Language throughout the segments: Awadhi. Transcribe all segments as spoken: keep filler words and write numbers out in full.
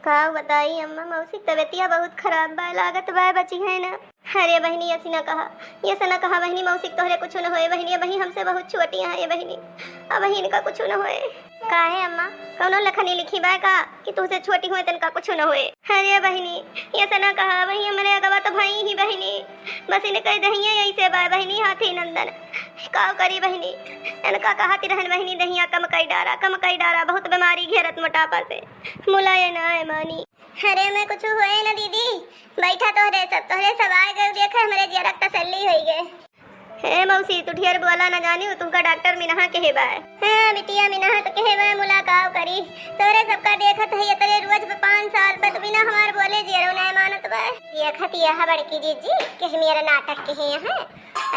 का बताई अम्मा, मौसी क तबियतिया बहुत खराब बा, लागत बा बची है ना। अरे बहिनी, ऐसी ना कहा, ऐसे ना कहा बहिनी, मौसी क तोहरे कुछ न होए बहिनी, अबही हमसे बहुत छोटी है ये बहिनी, अबही इनका कुछ न होए। काहे अम्मा, कौनो लखनी लिखी बा का कि तुहसे छोटी होए त इनका कुछ न होए? अरे बहिनी, ऐसे ना कहा, अबही हमरे अगवा तो भई ही बहिनी, बस इनके दहिया ऐसे बा बहिनी, हाथी नंदन। का करी बहिनी, इनका कहती रहन बहिनी, दहिया कम कई डारा, कम कई डारा, बहुत बीमारी घेरत मोटापा से, मुलाए ना आए मानी। अरे मैं कुछ हुए न दीदी, बैठा तोहरे सब, तोहरे सब आए गए, देखे हमरे जियरा क तसल्ली होई गए। हे मौसी, तू ढेर बोला न जानी, तुमका डॉक्टर मिनहा कहे बा। हाँ बिटिया, मिनहा तो कहे बा, मुलाकाव करी। तोहरे सबका देखत है इतने रोज पे पाँच साल पे, तो बिना हमार बोले जियरो नहीं मानत बा। देखत यह बड़की जीजी कहे मेरा नाटक कहे यहाँ।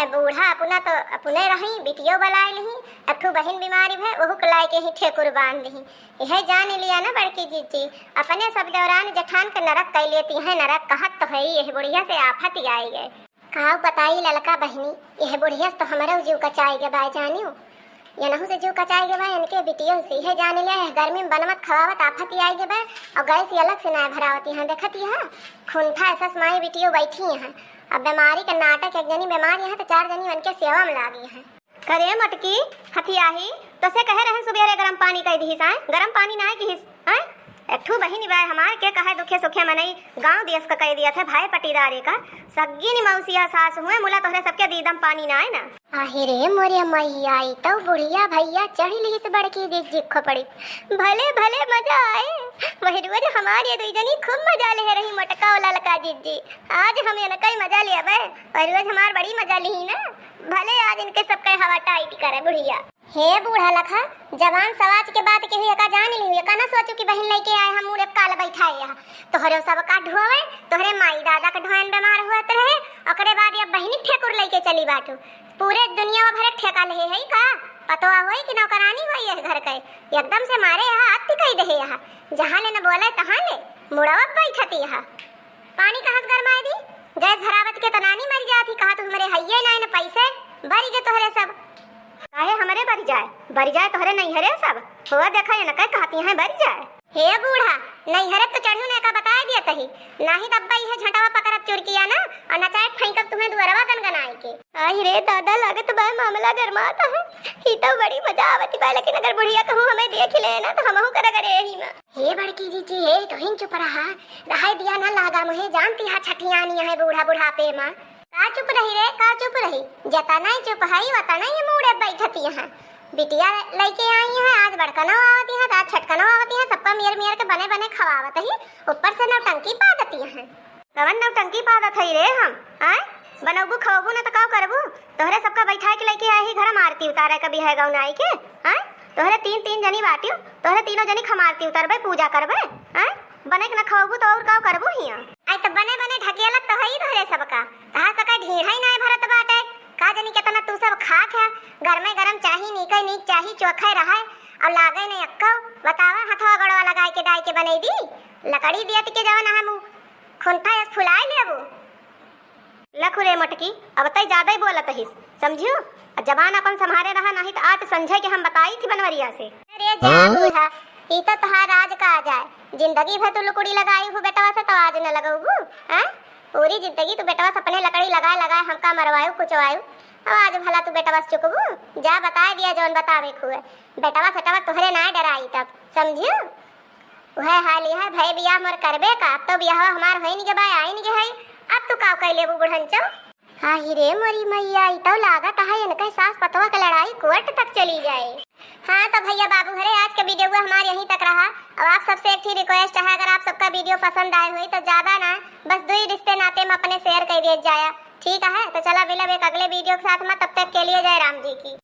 अब बूढ़ा अपना तो अपने रही, बिटियो बलाए नहीं, अब ठू बहिन बीमारी भे, वहू के लाए के ही ठेकुर बांध दही। यह जान लिया ना बड़की जीजी, अपने सब दौरान जेठान के नरक कई लेती हैं, नरक कहत तो है ही, यह बुढ़िया से आफत ही आई गए। काव बताई ललका बहिनी, यह बुढ़िया से तो हमरो जीव कचाई के बाय जानियो। यनहू से जीव कचाई के बाय, इनके बिटियो से, यह जान लिया, यह गर्मी में बनवत खवावत आफत ही आई के बाय, और गैस ये अलग से ना भरावती हैं, देखत यह खुंठा ऐसा माई बिटियो बैठी हैं। अब बीमारी का नाटक, एक जनी बीमार यहाँ तो चार जनी उनके सेवा में लागी हैं। करे मटकी, हथियाही, तोसे कहे रहन सुबेरे गरम पानी कई दिहिस, आय? गरम पानी नाय किहिस, आय? एक ठू बहिनी बाय हमार के कहे दुखे सुखे मनई, गाँव देश का कई दिया थे भाई पटीदारे का। सग्गी नि मौसिया सास हुए, मुला तोहरे सबके दीदम पानी नाय ना। आहि रे मोरे मैया, ई तो बुढ़िया भैया चढ़ी लिहिस बड़की जिज्जी खोपड़ी। भले भले मजा आए, वही रोज हमार ये दुई जनी खूब मजा ले रही मोटका और ललका जिज्जी। आज हम इनका ही मजा ले आवे, वही रोज हमार बड़ी मजा लिही ना। भले आज इनके सबके हवा टाइट करे बुढ़िया। हे बूढ़ा लखा, जबान सवाच के बात केहू एका जान लिहू, एका ना सोचू कि बहिन लइके आए हम मुड़े काल बैठाए यहाँ। तोहरे सब का ढोवे, तोहरे माई दादा के ढोयन बीमार हुआ तो रहे, ओकरे बाद ये बहिनी ठेकुर लइके चली बाटू। पूरे दुनिया भरे ठेका लेहे है का? पतोआ होई कि नौकरानी होई ये घर के? एकदम से मारे यहाँ अति कही दे यहाँ, जहाँ ले न बोले तहाँ ले मुड़वा बैठती यहाँ। पानी कहाँ से गरमाए दी? गैस भरावत के तो नानी मर जात ही, कहा तू हमरे हइये नाय न पैसे, बरी गे तोहरे सब। काहे हमरे बरी जाए? बरी जाए तोहरे नैहरे सब। हो देखा ये न कह कहती हैं बरी जाए। हे बूढ़ा, नैहरे तो चढ़ू ने का बताए दिया तही, नाही तब अब्बा इहे झटवा पकड़ब चुरकिया ना, और नचाए फेंकब तुम्हें दुअरवा गनगनाए के। आई रे दादा, लागत बा मामला गरमात है। ई तो बड़ी मजा आवत बा, लेकिन अगर बुढ़िया कहूँ हमें देख ले ना तो हमहू कर गरे यही में। हे बड़की जीजी, हे तोहिन चुप रहा, रहे दिया ना लागा मुहे, जानती हा छठियानी है बूढ़ा बुढ़ापे मा। का चुप रही रे, का चुप रही? जतना ही चुप है, वतना ही मूड़े बैठती है। बिटिया लइके आई है, आज बड़कनो आवती है, आज छटकनो आवती है, सबका मेर मेर के बने बने खवावत ही, ऊपर से नौटंकी पादती है। कवन नौटंकी पादत हई रे हम, आय? बनौबू खवबू न त का करबू? तोहरे सबका बैठाए के लइके आई ही घर मारती उतारे कभी है गौन आई के, आय? तोहरे तीन तीन जनी बाटियो, तोहरे तीनों जनी खमारती उतरबे, पूजा करबे, आय? बने के न खवबू तो और का करबू हिया? आई त बने बने ढकेलत तो हई तोहरे सबका, तहा सका ढीढ़ा ही नाय भरत बाटे। का जनी केतना तू सब खात है, गरमे गरम चाही, नीके नीक चाही, चोखे रहे और लागे नहीं अक्को। बतावा, हथवा गोड़वा लगाए के डाई के बनई दी, लकड़ी दियत के जवन है मुँह खुंथा यस फुलाए लेबू। लखु रे मोटकी, अब तई ज्यादा ही बोलत हिस, समझियो? आ जबान अपन संभारे रहा, नाही त आज संझे के हम बताई थी बनवरिया से। अरे जा हाँ? बूढ़ा, ई तो तहार राज का आ जाए। जिंदगी भर तू लुकुड़ी लगाई हूँ बेटवा से, तो आज न लगौबू, हैं? पूरी जिंदगी तू बेटवा से अपने लकड़ी लगाए लगाए हमका मरवायु कुचवायु। अब आज भला तू बेटवा से चुकबू? जा बताए दिया जौन बतावे खुए। बेटवा सेटवा तोहरे ना डराई तब, समझियो? वह हाल यह भय बियाह मोर करबे का, अब तो बियाह हमार होइन के बा, आइन के है, अब तू का कह लेबू बुढ़नचो? हाँ ही रे मोरी मैया, ई तो लागत है इनके सास पतवा के लड़ाई कोर्ट तक चली जाए। हाँ तो भैया बाबू हरे, आज का वीडियो हमार यहीं तक रहा। अब आप सबसे एक ही रिक्वेस्ट है, अगर आप सबका वीडियो पसंद आए हुई तो ज्यादा ना, बस दो ही रिश्ते नाते में अपने शेयर कर दिए जाया, ठीक है? तो चला मिलब एक अगले वीडियो के साथ में, तब तक के लिए जय राम जी की।